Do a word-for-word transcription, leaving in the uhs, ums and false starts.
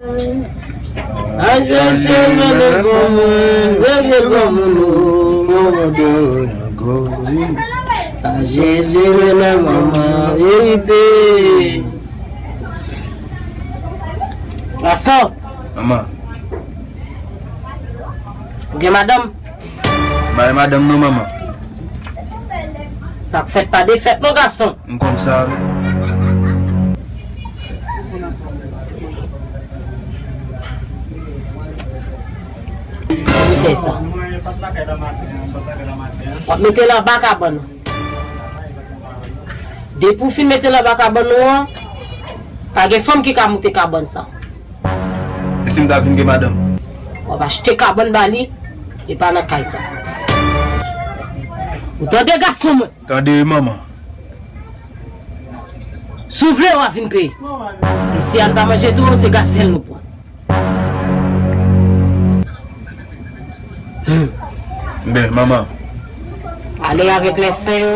A Jezi mennen granmoun, mennen granmoun, oh. A Jezi mennen manman, vérité. Gason. Manman. Ou gen madanm? M pa gen madanm non, manman. Sa k fèt pa defèt non, gason. M konn sa, wi. Kite sa. W ap mete l anba kabann nan. Depi w fin mete l anba kabann ou an, pa gen fanm ki ka moute kabann sa. E si m ta vin gen madanm? W ap achte kabann ba li, li pa nan kay sa. Ou tande, gason mwen? Tande, manman. Si w vle, w a vin peye. Isi a, n pa manje tou, se gazèl nou pran. Hmm. Ben, manman. Ale avèk lèsen yo.